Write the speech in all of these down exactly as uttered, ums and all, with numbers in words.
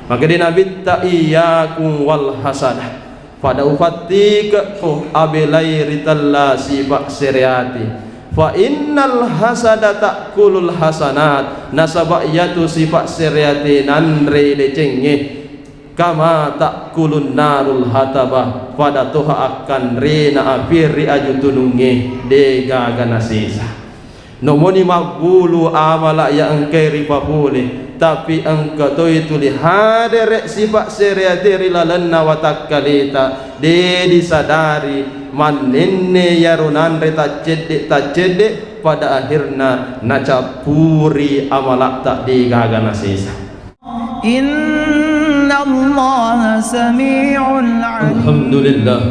Makkedai Nabitta, "Iyyakum wal hasadah." Pada ufattikekko abelai ritella sipa' sereati. "Fa innal hasada ta'kulul hasanat." Nasaba' iyatu sipa' sereati nanrei decengnge. "Kama ta'kulun narul hatabah." Pada toha akkanrena api ri aju tunungnge, degaga nasesa. Nomoni mabbulu amala' iya engkae ripapole, tapi engka toi tuli hadere' sipa' sereate ri lalenna watakkaleta, de' disadari mannenne iyaro nanre taccedde'-taccedde', pada akhirna nacappuri amala'ta degaga nasesa. إن الله سميع عليم. الحمد لله.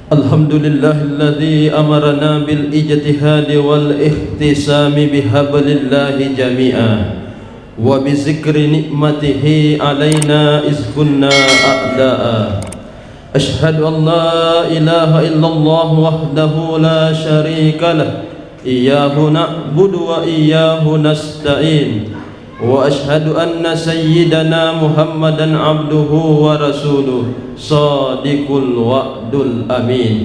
الحمد لله الذي أمرنا بالاجتهاد والاعتصام بحبل الله جميعا، وبذكر نعمته علينا إذ كنا أعداء. أشهد أن لا إله إلا الله وحده لا شريك له، إياه نعبد وإياه نستعين. وأشهد أن سيدنا محمدا عبده ورسوله، صادق الوعد الأمين.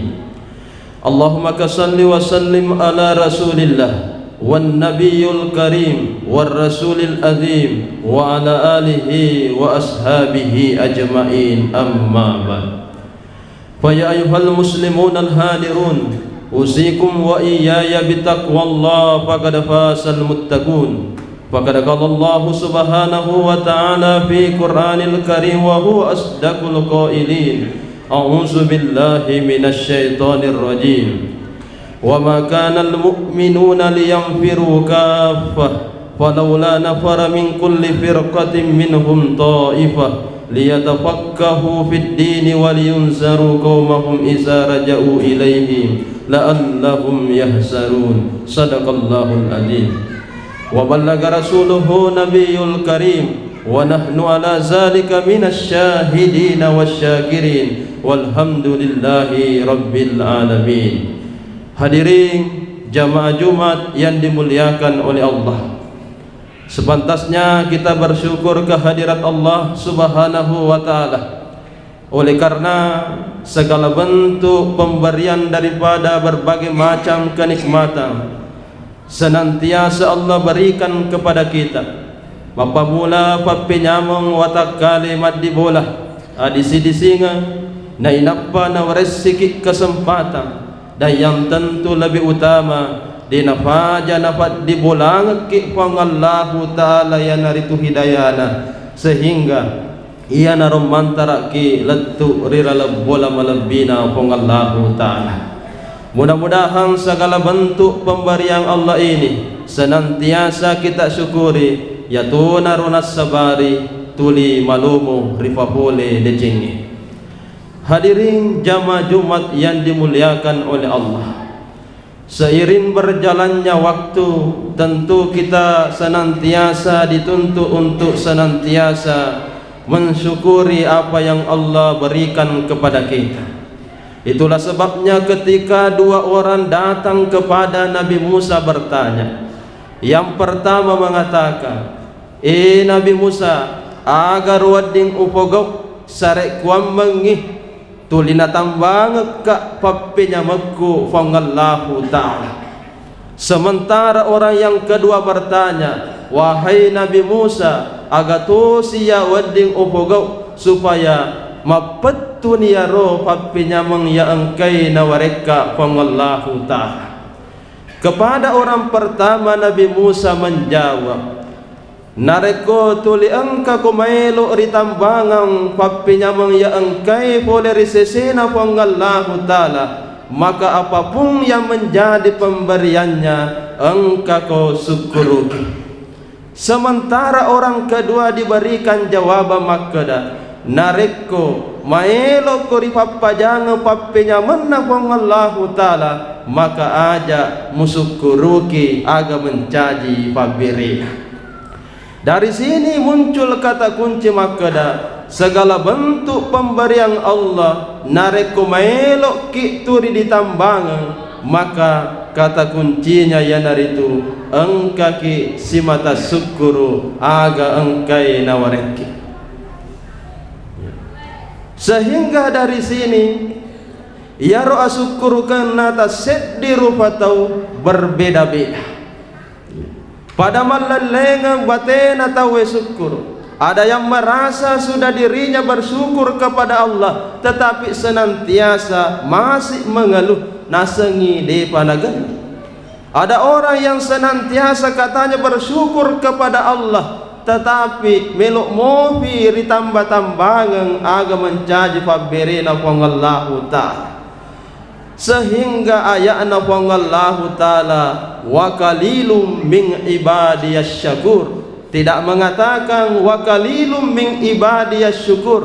اللهم صل وسلم على رسول الله والنبي الكريم والرسول العظيم وعلى آله وأصحابه أجمعين، أما بعد. فيا أيها المسلمون الحاضرون، أوصيكم وإياي بتقوى الله، فقد فاز المتقون. فقد قال الله سبحانه وتعالى في قرآن الكريم وهو أصدق القائلين: أعوذ بالله من الشيطان الرجيم. وما كان المؤمنون لينفروا كافة، فلولا نفر من كل فرقة منهم طائفة ليتفقهوا في الدين ولينذروا قومهم إذا رجعوا إليهم لعلهم يحذرون. صدق الله العظيم. وبلغ رسوله النبي الكريم، ونحن على ذلك من الشاهدين والشاكرين، والحمد لله رب العالمين. Hadirin jamaah Jumat yang dimuliakan oleh Allah, sepantasnya kita bersyukur kehadirat Allah Subhanahu wa Ta'ala, oleh karena segala bentuk pemberian daripada berbagai macam kenikmatan senantiasa Allah berikan kepada kita. Mappammula pappenyameng watakkale maddibola, adisi-disingeng, nainappa nawaressiki kesempatan, dan yang tentu lebih utama, de nafaja napaddibolangekki Puang Allahu Ta'ala, iyanaritu hidayana, sehingga iyanaro mantaraki lettu ri laleng bola malebbina Puang Allahu Ta'ala. Mudah-mudahan segala bentuk pemberian Allah ini senantiasa kita syukuri, yatonaro nassabari tuli malomo ripapole decengnge. Hadirin jamaah Jumat yang dimuliakan oleh Allah, seiring berjalannya waktu, tentu kita senantiasa dituntut untuk senantiasa mensyukuri apa yang Allah berikan kepada kita. Itulah sebabnya ketika dua orang datang kepada Nabi Musa bertanya, yang pertama mengatakan, "Eh Nabi Musa, aga ro wedding upogau, sarekkuammengngi tuli natambangekka pappenyamekku Puang Allahu Ta'ala." Sementara orang yang kedua bertanya, "Wahai Nabi Musa, aga tosi iya wedding upogau supaya mappettuni iyaro pappenyameng iya engkai nawarekka Puang Allahu Ta'ala?" Kepada orang pertama, Nabi Musa menjawab, "Narekko tuli engkako maelo ritambangang pappenyameng iya engkai pole ri sesena Puang Allahu Ta'ala, maka apapun yang menjadi pemberiannya, engkako sukkuruki." Sementara orang kedua diberikan jawaban makkeda, "Narekko maelokko ripappajangeng pappenyamenna Puang Allahu Ta'ala, maka aja musukkuruki aga mencaji pabberena." Dari sini muncul kata kunci makkeda, segala bentuk pemberian Allah, narekko maelokki tuli ditambangeng, maka kata kuncinya iyanaritu engkaki simata sukkuru aga engkai nawarekki. Sehingga dari sini, iyaro asukkurukenna tasseddi rupa tau berbeda-beda. Pada mallellengeng batena tauwe sukkuru. Ada yang merasa sudah dirinya bersyukur kepada Allah, tetapi senantiasa masih mengeluh, nasengngi depa nagellu. Ada orang yang senantiasa katanya bersyukur kepada Allah, tetapi melo mopi ritamba-tambangeng aga mencaji pabberena Puang Allahu Ta'ala. Sehingga aya'na Puang Allahu Ta'ala, "Wa qalilum min ibadiyasy syakur." Tidak mengatakan, "Wa qalilum min ibadiyasy syukur."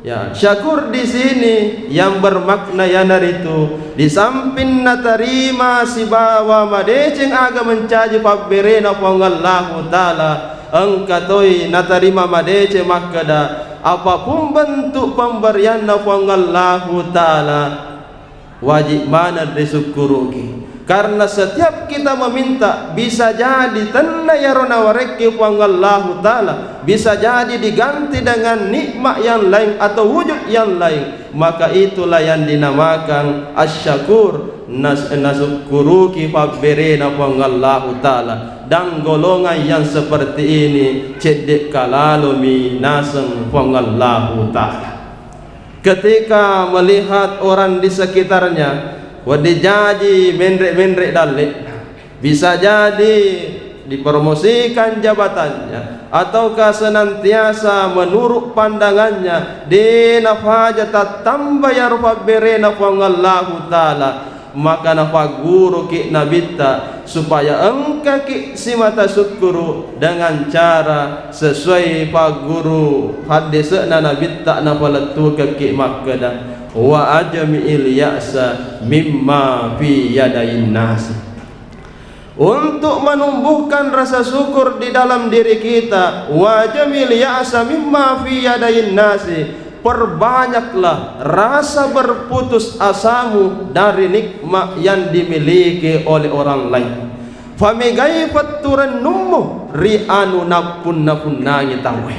Ya, syakur di sini yang bermakna iyanaritu, di samping natarima sibawa madeceng aga mencaji pabberena Puang Allahu Ta'ala, engka toi natarima madeceng makkeda, apapun bentuk pemberianna Puang Allahu Ta'ala, wajib maneng risukkuruki. Karena setiap kita meminta, bisa jadi tenna iyaro nawarekki Puang Allahu Ta'ala, bisa jadi diganti dengan nikmat yang lain atau wujud yang lain. Maka itulah yang dinamakan asy-syakur, nas-, nasukkuruki pabberena Puang Allahu Ta'ala. Dan golongan yang seperti ini cedde kalalomi naseng Puang Allahu Ta'ala. Ketika melihat orang di sekitarnya, wedding jaji menre-menre dalle, bisa jadi dipromosikan jabatannya, ataukah senantiasa menurut pandangannya, de nafaja tattamba iyaro pabberena Puang Allahu Ta'ala, maka napagguruki Nabitta supaya engkaki simata sukkuru dengan cara sesuai pagguru haddese'na Nabitta napalettukekki makkeda, "Wa ajmi'il ya'sa mimma fi yadain nasi." Untuk menumbuhkan rasa syukur di dalam diri kita, "Wa ajmi'il ya'sa mimma fi yadain nasi." Perbanyaklah rasa berputus asamu dari nikmat yang dimiliki oleh orang lain. Famegai petturennummu ri anu nappunna-punnangi tauwe.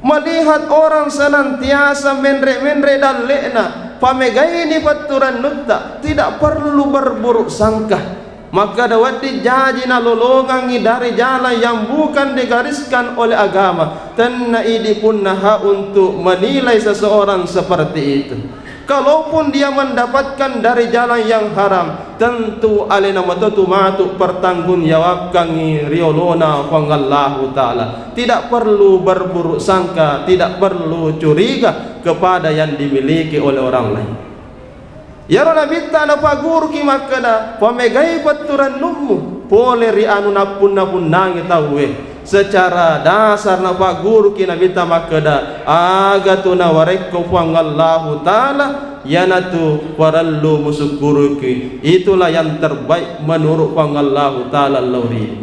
Melihat orang senantiasa menre-menre dalle'na, famegaini petturennutta, tidak perlu berburuk sangka. Makkeda wedding jaji nalolongangngi dari jalan yang bukan digariskan oleh agama, tenna idi punna hak untuk menilai seseorang seperti itu. Kalaupun dia mendapatkan dari jalan yang haram, tentu alena matotu matu pertanggungjawabkangngi riolona Puang Allahu Ta'ala. Tidak perlu berburuk sangka, tidak perlu curiga kepada yang dimiliki oleh orang lain. Iyaro Nabitta napagguruki makkeda, "Pamegai petturennummu pole ri anu nappunna-punnangi tauwe." Secara dasar napagguruki Nabitta makkeda, "Aga tu nawarekko Puang Allahu Ta'ala, iyanatu parellu musukkuruki. Itulah yang terbaik menurut Puang Allahu Ta'ala lao ri."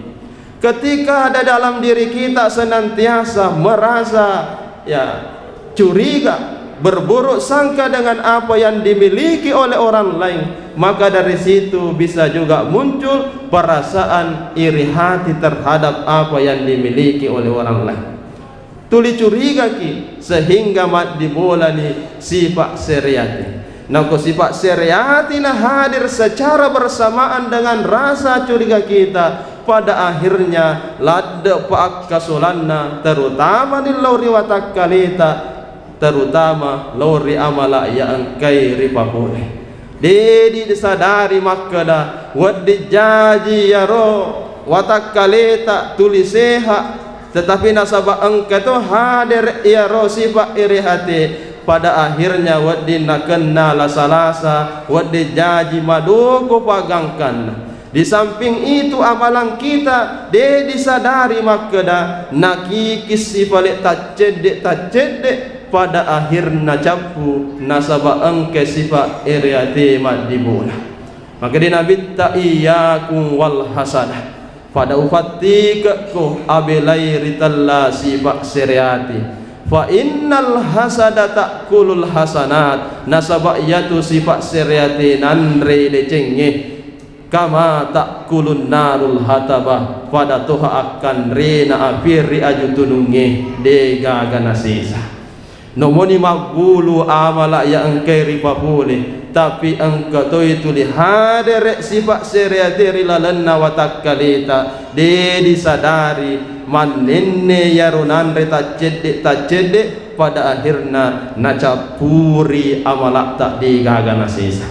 Ketika ada dalam diri kita senantiasa merasa, ya, curiga, berburuk sangka dengan apa yang dimiliki oleh orang lain, maka dari situ bisa juga muncul perasaan iri hati terhadap apa yang dimiliki oleh orang lain. Tuli curigaki, sehingga maddibolani sifat seriati. Nako sifat seriati nahadir secara bersamaan dengan rasa curiga kita, pada akhirnya ladde paakkasolanna, terutama ni lao ri watakkaleta, terutama lao ri amala iya engkai ripapole. De disadari makkeda wedding jaji iyaro watakkaleta tuli sehat, tetapi nasaba engka to hadir iyaro sifat iri hati, pada akhirnya wedding nakenna lasa-lasa, wedding jaji madoko pagangkanna. Di samping itu, amalan kita de disadari makkeda nakikis sifale taccedde-taccedde, pada akhirna cappu nasaba engka sifat iri ati maddibola. Maka di Nabitta, "Iyyakum wal hasadah." Pada ufattikekko abelai ritella sifat seriati. Fa innal hasada ta'kulul hasanat. Nasaba iyatu sifat seriati nanre decengnge. Kama ta'kulun narul hatabah, pada toha akkanrena api ri aju tunungnge, degaga nasesa. Nomoni maggulu amala iya engkai ripapole, tapi engka toi tuli hadere sifa sereate ri lalenna watakkaleta, de disadari mannenne iyaro nanre taccedde-taccedde, pada akhirna nacappuri amalata degaga nasesa.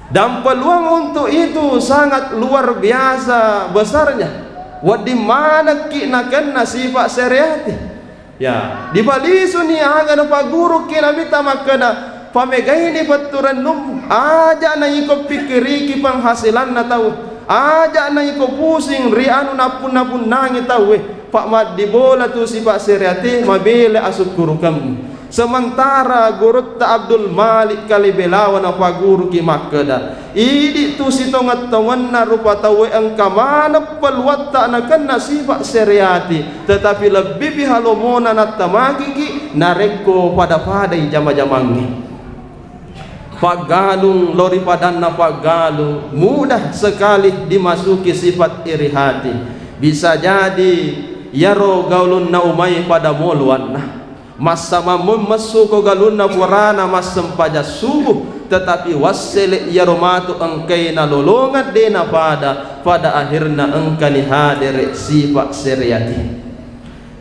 Dan peluang untuk itu sangat luar biasa besarnya. Wedding manekki nakenna sifa sereati. Ya, dipalisuni aga napagguruki Nabitta makkeda, pamegaini petturennummu, aja naiko pikkiriki penghasilanna tau, aja naiko pusing ri anu nappunna-punnangi tauwe, pa maddibola tu sifa sereati, mabela asukkurukemmu. Sementara gurutta Abdul Malik Kalibelawa napagguruki makkeda, idi tu sitongeng-tongenna rupa tauwe engka maneng peluatta nakenna sifa sereati, tetapi lebbipi halomona nattamakiki narekko pada-padai jama-jamangnge. Paggalung lao ri padanna paggalung, mudah sekali dimasuki sifat iri hati. Bisa jadi iyaro gaulunna umai pada moloanna. Massamammui messu ko galunna purana massempajang subuh, tetapi wassele iyaro matu engkai nalolongeng de napada, pada akhirna engkani hadere sifa sereati.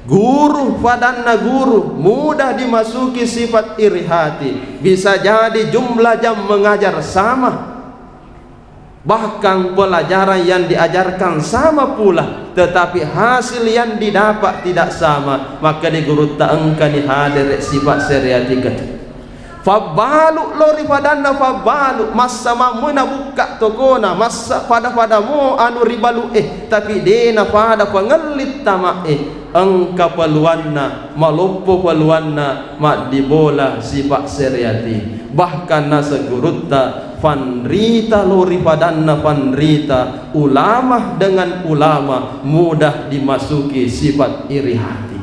Guru padanna guru, mudah dimasuki sifat iri hati. Bisa jadi jumlah jam mengajar sama. Bahkan pelajaran yang diajarkan sama pula, tetapi hasil yang didapat tidak sama, maka di gurutta engkani hadere sifat sereati ketu. Fabbalu lao ri padanna fabbalu, massa mammui nabukka tokona, massa pada-pada mo anu ribalu e, tapi de napada pangellit tama e, engka peluanna, maloppo peluanna, maddibola sifat sereati. Bahkan naseng gurutta, fanrita lao ri padanna fanrita, ulama dengan ulama mudah dimasuki sifat iri hati.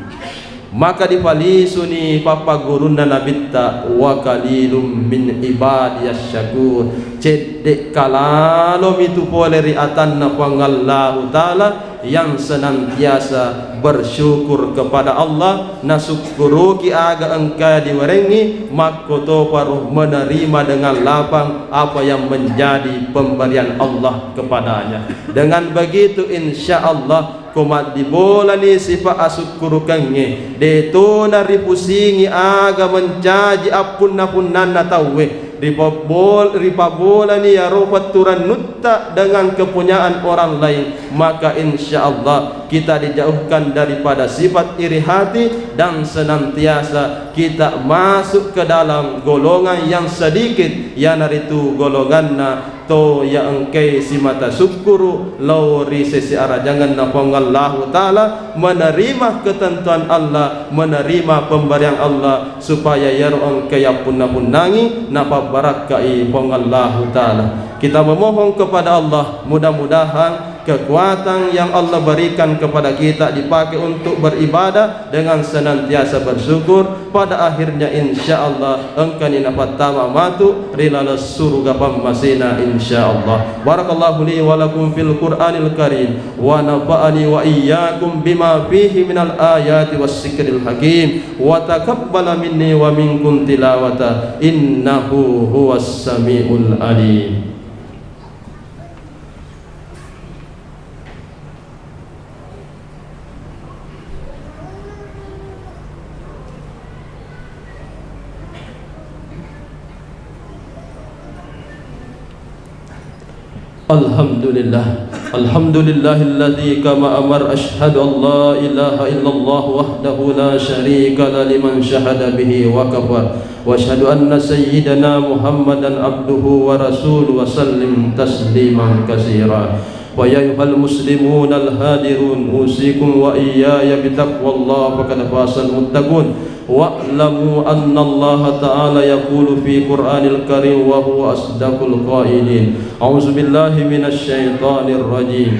Maka dipalisuni pappagurunna Nabitta, wa qalilum min ibadiyas syakur. Cedde kalalomi tu pole ri atanna Puang Allahu Ta'ala yang senantiasa bersyukur kepada Allah, nasukkuruki aga engka diwerengngi, makkotoparo menerima dengan lapang apa yang menjadi pemberian Allah kepadanya. Dengan begitu, insya Allah, ko maddibolani sifa asukkurukengnge, de to naripusingi aga mencaji appunna-punnanna tauwe, ripabbol-, ripabolani iyaro petturennutta dengan kepunyaan orang lain, maka insya Allah kita dijauhkan daripada sifat iri hati dan senantiasa kita masuk ke dalam golongan yang sedikit, iyanaritu golonganna to ya engkai simata sukkuru lao ri sesi arajangenna Puang Allahu Ta'ala, menerima ketentuan Allah, menerima pemberian Allah, supaya iyaro engkai yappunna-punnangi napabbarakkai Puang Allahu Ta'ala. Kita memohon kepada Allah, mudah-mudahan kekuatan yang Allah berikan kepada kita dipakai untuk beribadah dengan senantiasa bersyukur, pada akhirnya insya Allah engkani napattama matu ri laleng suruga pammasena insya Allah. Barakallahu li wa lakum fil Qur'anil Karim, wa nafa'ani wa iyyakum bima fihi minal ayati was zikril hakim, wa taqabbala minni wa minkum tilawata, innahu huwas samiul alim. الحمد لله. الحمد لله الذي كما أمر. أشهد أن لا إله إلا الله وحده لا شريك له لمن شهد به وكفر. وأشهد أن سيدنا محمدا عبده ورسوله وسلم تسليما كثيرا. فيا أيها المسلمون الحاضرون، أوصيكم وإياي بتقوى الله، فقد فاز المتقون. واعلموا أن الله تعالى يقول في قرآن الكريم وهو أصدق القائلين: أعوذ بالله من الشيطان الرجيم.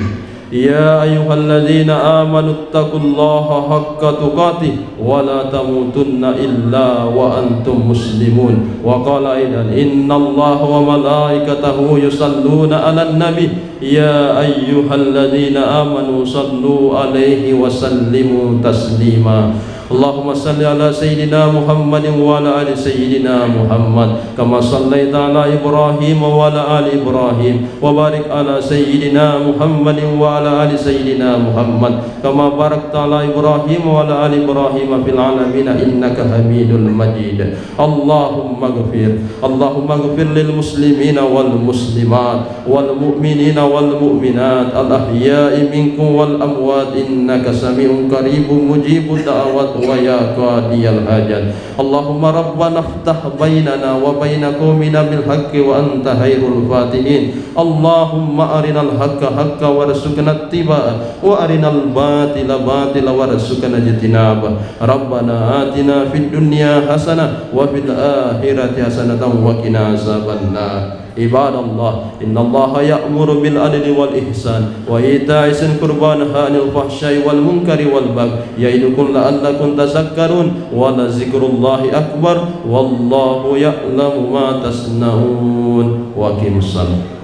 يا أيها الذين آمنوا اتقوا الله حق تقاته ولا تموتن إلا وأنتم مسلمون. وقال أيضا: إن الله وملائكته يصلون على النبي، يا أيها الذين آمنوا صلوا عليه وسلموا تسليما. اللهم صل على سيدنا محمد وعلى آل سيدنا محمد كما صليت على إبراهيم وعلى آل إبراهيم وبارك على سيدنا محمد وعلى آل سيدنا محمد كما باركت على إبراهيم وعلى آل إبراهيم في العالمين إنك حميد مجيد. اللهم اغفر، اللهم اغفر للمسلمين والمسلمات والمؤمنين والمؤمنات الأحياء منكم والأموات إنك سميع قريب مجيب الدعوات ويا قاضي الحاجات. اللهم ربنا افتح بيننا وبين قومنا بالحق وأنت خير الفاتحين. اللهم أرنا الحق حقا وارزقنا اتباعه وأرنا الباطل باطلا وارزقنا اجتنابه. ربنا آتنا في الدنيا حسنة وفي الآخرة حسنة وقنا عذاب النار. عباد الله، إن الله يأمر بالعدل والإحسان وإيتاء ذي القربى وينهى عن الفحشاء والمنكر والبغي يعظكم لعلكم تذكرون ولذكر الله أكبر والله يعلم ما تصنعون. وأقيموا الصلاة.